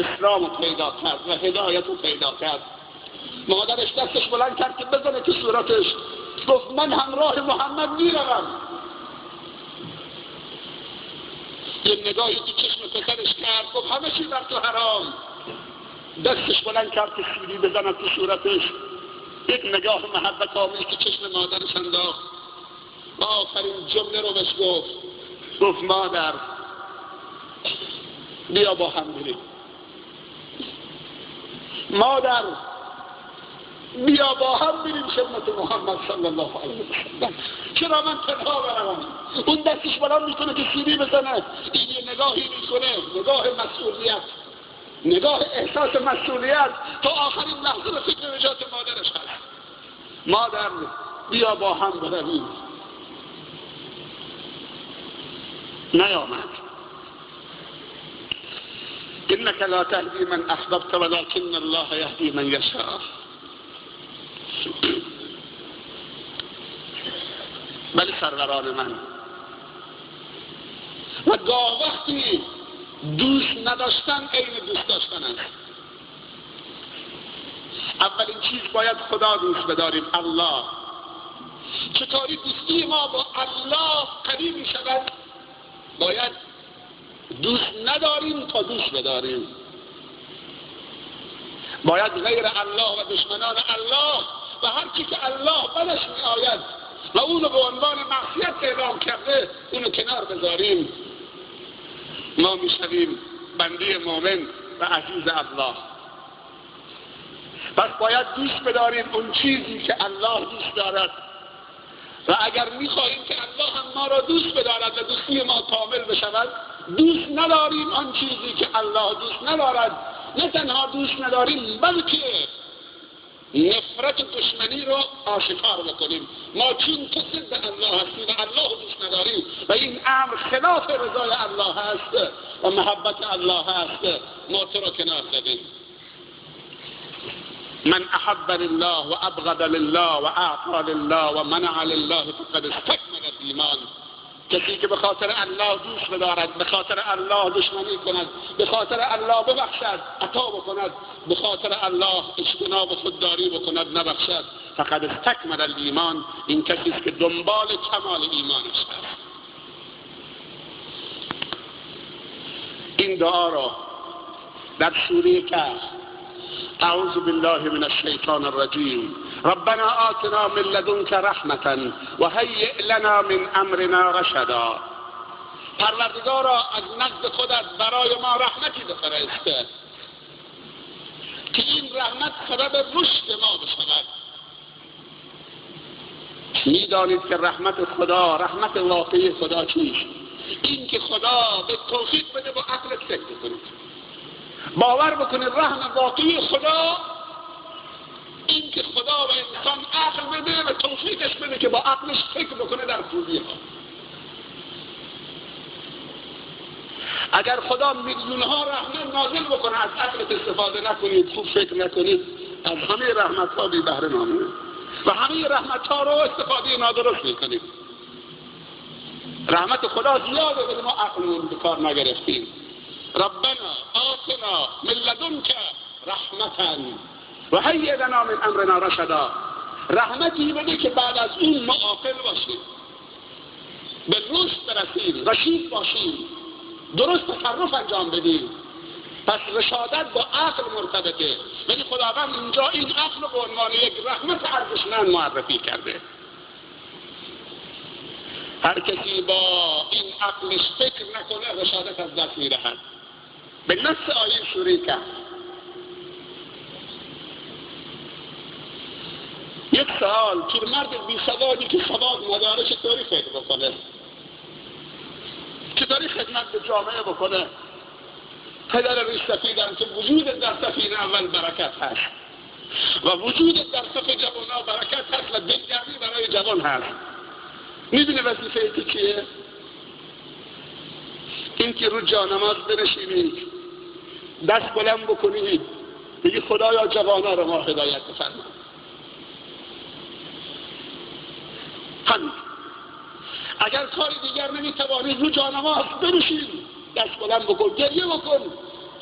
اسلام رو پیدا کرد و هدایت رو پیدا کرد. مادرش دستش بلند کرد که بزنه تو صورتش، گفت من همراه محمد میروم. یه نگاهی تو چشم پسرش کرد، گفت همه چی بر تو حرام. دستش بلند کرد که سیلی بزنه تو صورتش. یک نگاه محبت آمیز که چشم مادرش انداخت. آخرین جمله رو بهش گفت، گفت مادر بیا با هم بریم. مادر بیا با هم بریم خدمت محمد صلی الله علیه و سلم. چرا من تنها بروم؟ اون دستش بلند میکنه که سیلی بزنه، این یه نگاهی میکنه، نگاه مسئولیت، نگاه احساس مسئولیت تا آخرین لحظه به فکر نجات مادرش هست. مادر بیا با هم برویم. نیامد. انك لا تهدی من احببت ولكن الله یهدی من یشاء. بله سروران من، و گاه وقتی دوست نداشتن عین دوست داشتن است. اولین چیز باید خدا دوست بداریم، الله. چطوری دوستی ما با الله قوی می شود؟ باید دوست نداریم تا دوست بداریم. باید غیر الله و دشمنان الله و هر چی که الله بدش می آید و اونو به عنوان معصیت اعلام کرده اونو کنار بذاریم. ما می شویم بنده مؤمن و عزیز الله. پس باید دوست بداریم اون چیزی که الله دوست دارد، و اگر می خواهیم که الله هم ما را دوست بدارد و دوستی ما کامل بشود، دوست نداریم آن چیزی که الله دوست ندارد. نه تنها دوست نداریم بلکه نفرت و دشمنی رو آشکار بکنیم. ما چون تو ضد الله هستی و الله دوست نداریم و این امر خلاف رضای الله هست و محبت الله هست، ما تو رو کنار زدیم. من احب لله و ابغض لله و اعطى لله و منع لله فقد استکمل الایمان. کسی که به خاطر الله دوست بدارد، به خاطر الله دشمنی کند، به خاطر الله ببخشد، عطا بکند، به خاطر الله اجتناب خودداری بکند، نبخشد، فقد استکمل الایمان. این کسی است که دنبال کمال ایمانش است. این دعا را در سوره کهف، اعوذ بالله من الشیطان الرجیم، ربنا آتنا من لدنك رحمة وهیئ لنا من امرنا رشدا. پروردگارا از نزد خودت برای ما رحمتی بفرست که این رحمت سبب رشد ما بشود. میدانید که رحمت خدا، رحمت واقعی خدا چیست؟ این که خدا به توفیق بده با عقلت فکر بکنید، باور بکنید رحم واقعی خدا این که خدا به انسان عقل بده و توفیقش بده که با عقلش فکر بکنه در خوبی ها. اگر خدا میلیون ها رحمت نازل بکنه از عقلت استفاده نکنید، خوب فکر نکنید، از همه رحمت ها بی بهره نامید و همه رحمت ها رو استفاده نادرست میکنید. رحمت خدا زیاده ولی ما عقلمون به کار نگرفتیم. ربنا آتنا من لدنک رحمتا و هیئ لنا من امرنا رشدا. رحمتی بده که بعد از اون ما عاقل باشیم، به رشد برسیم، رشید باشیم، درست تصرف انجام بدیم. پس رشادت با عقل مرتبطه، ولی خداوند اینجا این عقل رو به عنوان یک رحمت ارزشمند معرفی کرده. هر کسی با این عقلش فکر نکنه رشادت از دست میدهد. به نص آیه سوره کهف. یک سوال، پیرمرد بی سوادی که سواد نداره چطوری فکر بکنه؟ چطوری خدمت به جامعه بکنه؟ پدر ریش سفیدم که وجود در سفینه اول برکت هست و وجود در صف جوان‌ها برکت هست و دلگرمی برای جوان هست. میدونی وظیفه تو چیه؟ این که رو جانماز بنشینید، دست بلند بکنید، بگی خدایا جوان‌ها رو ما هدایت بفرما. همین. اگر کار دیگر نمیتوانید رو جانماز بنشین، دست بلند بکن، گریه بکن،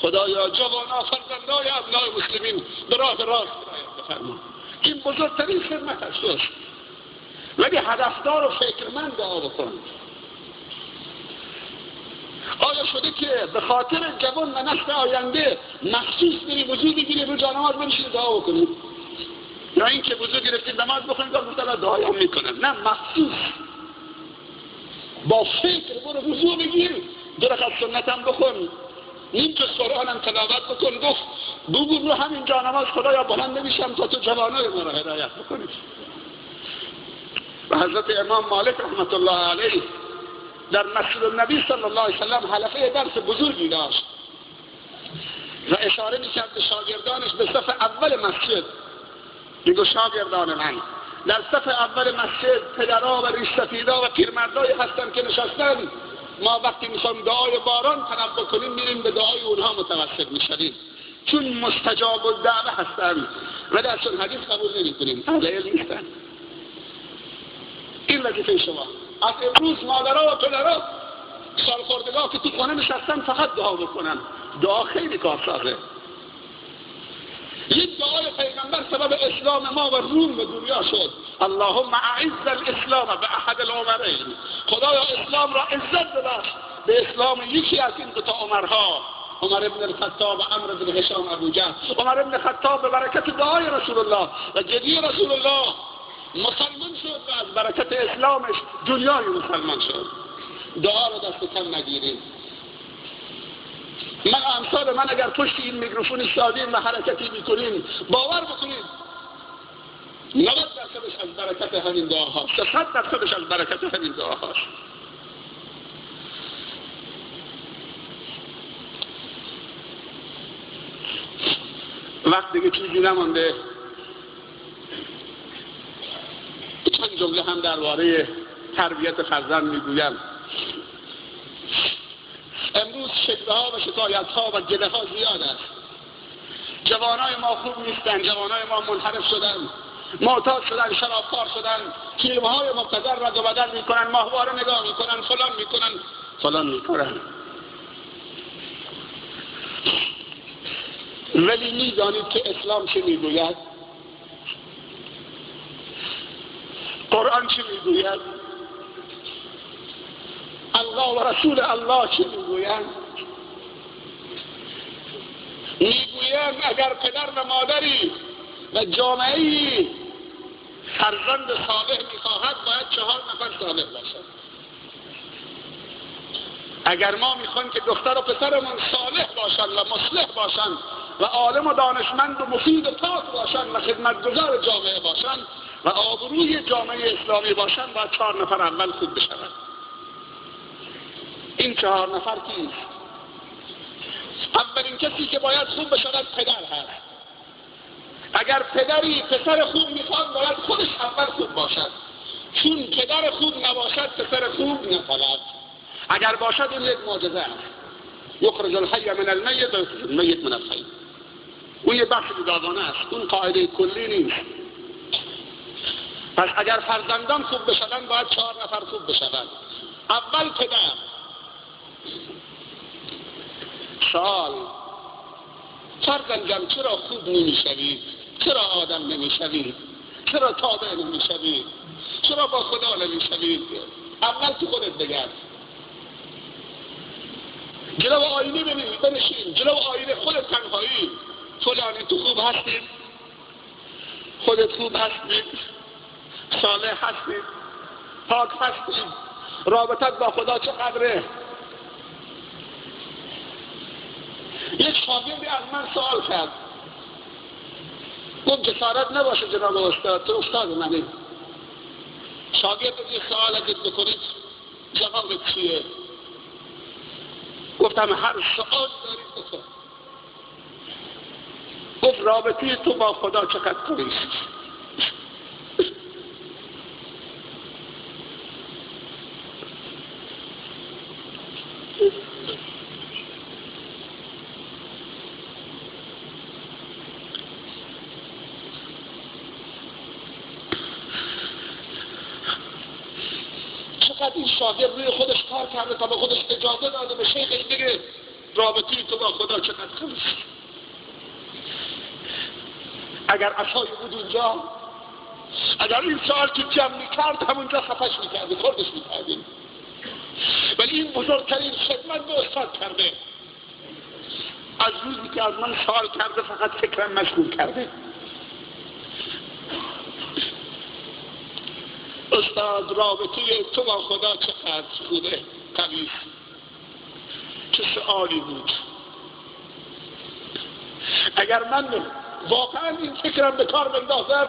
خدایا جوانا، فرزندای ابنای مسلمین به راه راست هدایت بفرما. این بزرگترین خدمت است. ولی هدفدار و فکرمند دعا بکن. آیا شده که به خاطر جوان و نسل آینده مخصوص بری وضو بگیری رو جانماز بنشینی دعا بکنی؟ یا اینکه وضو گرفتید نماز بخونید و مثلا دعای هم میکنن؟ نه، مخصوص با فکر برو وضو بگیر، دو رکعت سنت هم بخون، نیم جز قرآن هم تلاوت بکن. گفت بگو رو همین جانماز خدایا بلند نمیشم تا تو جوانای ما را هدایت بکنی. و حضرت امام مالک رحمت الله علیه در مسجد النبی صلی الله علیه وسلم حلقه درس بزرگی داشت و اشاره میکرد به شاگردانش به صف اول مسجد. میگو شاگردان من، در صف اول مسجد پدرها و ریش سفیدا و پیرمردایی هستن که نشستن. ما وقتی میخوایم دعای باران طلب بکنیم میریم به دعای اونها متوسل میشویم، چون مستجاب الدعوه هستن. ولی اصلا حدیث قبول نمیکنیم، اهل علم نیستن. این وظیفه شما. از امروز مادرها و پدرها سالخوردگاه که تو خانه نشستن فقط دعا بکنن. دعا خیلی کارسازه. یک دعای پیغمبر سبب اسلام ما و روم و دنیا شد. اللهم اعز الاسلام به احد العمرین. خدایا اسلام را عزت ببخش به اسلام یکی از این دو تا عمرها، عمر ابن الخطاب و عمرو بن هشام ابو جهل. عمر ابن خطاب به برکت دعای رسول الله و گریه رسول الله مسلمان شد و از برکت اسلامش دنیای مسلمان شد. دعا را دست کم نگیریم. من امثال من اگر پشت این میکروفون ایستادیم و حرکتی میکنیم، باور بکنید 90% از برکت همین دعاهاست، 100% از برکت همین دعاهاست. وقت دیگه چیزی نمانده. چند جمله هم درباره تربیت فرزند میگویم. امروز شکوه‌ها و شکایت‌ها و گله‌ها زیاد است. جوانای ما خوب نیستن، جوانای ما منحرف شدن، معتاد شدن، شرابخوار شدن، فیلم‌های مبتذل رد و بدل میکنن، ماهواره نگاه میکنن، فلان میکنن، فلان میکنن. ولی میدانید که اسلام چه میگوید؟ قرآن چه میگوید؟ الله و رسول الله چه میگویند؟ میگویند اگر پدر و مادری و جامعه‌ای فرزند صالح میخواهد باید 4 نفر صالح باشند. اگر ما میخوایم که دختر و پسرمان صالح باشند و مصلح باشند و عالم و دانشمند و مفید و پاک باشند و خدمتگزار جامعه باشند و آبروی جامعه اسلامی باشند، باید 4 نفر اول خوب بشوند. این 4 نفر کیست؟ اولین کسی که باید خوب بشود پدر هست. اگر پدری پسر خوب میخواد باید خودش اول خوب باشد، چون پدر خوب نباشد پسر خوب نخواهد. اگر باشد اون یک معجزه است. یخرج الحی من المیت و یخرج المیت من الحی. اون یه بحث جداگانه است، اون قاعده کلی نیست. پس اگر فرزندان خوب بشوند باید 4 نفر خوب بشوند. اول پدر. سوال: فرزندم چرا خوب نمیشوی؟ چرا آدم نمیشوی؟ چرا تابع نمیشوی؟ چرا با خدا نمیشوی؟ اول تو خودت بگرد. جلو آینه بنشین، جلو آینه خودت تنهایی. فلانی تو خوب هستی؟ خودت خوب هستی؟ صالح هستی؟ پاک هستی؟ رابطت با خدا چقدره؟ یک شاگردی از من سوال کرد، گفت جسارت نباشه جناب استاد، تو استاد منی. شاگرد یه سوال اگه بکنید جواب چیه؟ گفتم هر سوال دارید بکن. گفت رابطه تو با خدا چقدر قویست؟ چقدر این شاگرد روی خودش کار کرده تا به خودش اجازه داده به شیخش بگه رابطه تو با خدا چقدر خوب است. اگر عصای بود اونجا، اگر این سوال که جمع میکرد همونجا خفش میکردیم، خردش میکردیم. ولی این بزرگترین خدمت به استاد کرده. از روزی که از من سوال کرده فقط فکرم مشغول کرده. استاد رابطه تو با خدا چقدر خوبه، قوی. چه سوالی بود. اگر من واقعا این فکرم به کار بندازم،